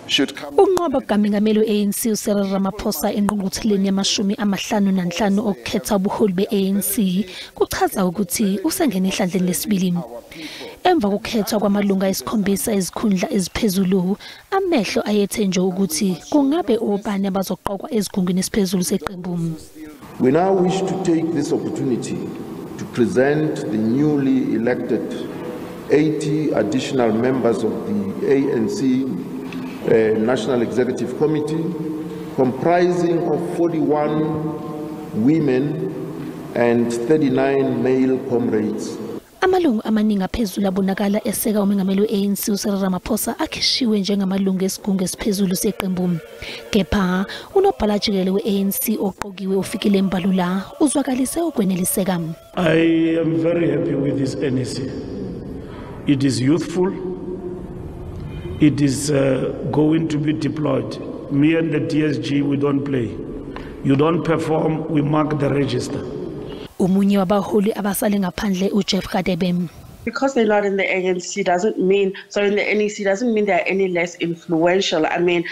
Should come. Ukunqoba kukaMengameli we-ANC uCyril Ramaphosa engqungqutheleni yama-55 okukhetha ubuholi be-ANC kuchaza ukuthi usengene ehlandleni lesibili. Emva kokukhethwa kwamalungu ayisikhombisa ezikhundla eziphezulu, amehlo ayethe nje ukuthi kungabe obani abazoqokwa ezigungwini esiphezulu seqembu. We now wish to take this opportunity to present the newly elected 80 additional members of the ANC National Executive Committee, comprising of 41 women and 39 male comrades. Amalungu amaningi aphezulu abonakala eseka umengameli we-ANC uCyril Ramaphosa akhishiwe njengamalungu esigungu esiphezulu seqembu. Kepha unobhala jikelele we-ANC oqokiwe uFikile Mbalula uzwakalise ukweneliseka. I am very happy with this NEC. It is youthful. It is going to be deployed. Me and the DSG, we don't play. You don't perform, we mark the register. Omunye wabaholi abasale ngaphandle uJeff Radebe. Because they're not in the ANC doesn't mean, sorry, in the NEC doesn't mean they're any less influential. I mean,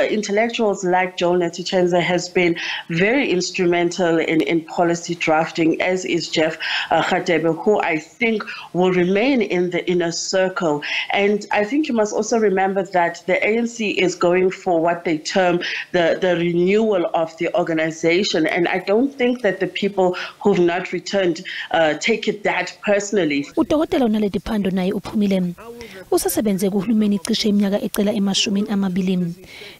intellectuals like Joel Netshitenzhe has been very instrumental in policy drafting, as is Jeff Radebe, who I think will remain in the inner circle. And I think you must also remember that the ANC is going for what they term the renewal of the organization. And I don't think that the people who've not returned take it that personally. Udokotela uNaledi Pandor naye uphumile. Usasebenze kuhulumeni cishe iminyaka ecela ema-20.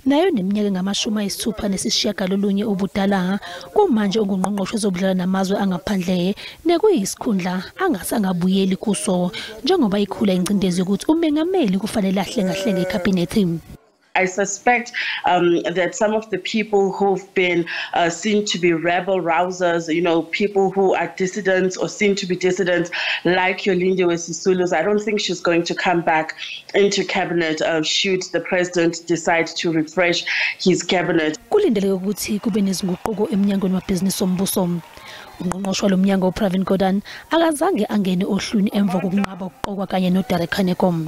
Nayo neminyaka engama-69 ubudala, kumanje ungungqongqoshe wezobudlelwano namazwe angaphandle nekuyisikhundla angase angabuyeli kuso njengoba ikhula ingcindezi yokuthi umengameli kufanele ahlengahlenge ikhabhinethi. I suspect that some of the people who've been seen to be rebel rousers, people who are dissidents or seen to be dissidents, like Lindiwe Sisulu, I don't think she's going to come back into cabinet should the president decide to refresh his cabinet. Kulindeleke ukuthi kube nezinguquko emnyangweni webhizinisi ombuso. Ungqongqoshe walo mnyango uPravin Gordhan akazange angene ohlwini emva kokunqaba ukuqokwa kanye noDerek Hanekom.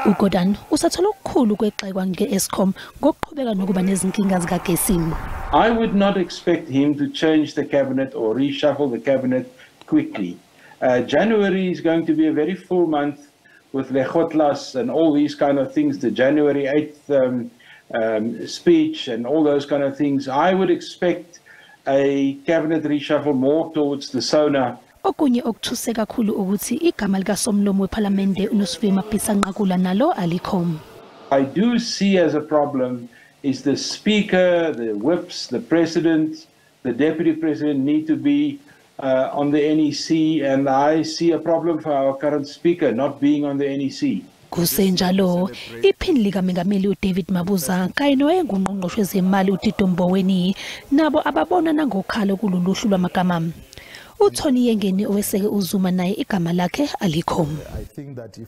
UGordhan usathola okukhulu kwexekwa nge-Eskom ngokuqhubeka nokuba nezinkinga zikagesi. I would not expect him to change the cabinet or reshuffle the cabinet quickly. January is going to be a very full month with Lekgotlas and all these kind of things, the January 8th speech and all those kind of things. I would expect a cabinet reshuffle more towards the SONA. Okunye okuthuse kakhulu ukuthi igama likasomlomo wePhalamende uNosiviwe Mapisa Nqakula nalo alikho. I do see as a problem is the speaker, the whips, the president, the deputy president need to be on the NEC, and I see a problem for our current speaker not being on the NEC. Kusenjalo, iphini likamengameli uDavid Mabuza kanye nowayengungqongqoshe wezemali uTito Mboweni nabo ababona nangokhalo kulolu hlu lwamagama. UTony Yengeni oweseke uZuma naye igama lakhe alikho. I think that if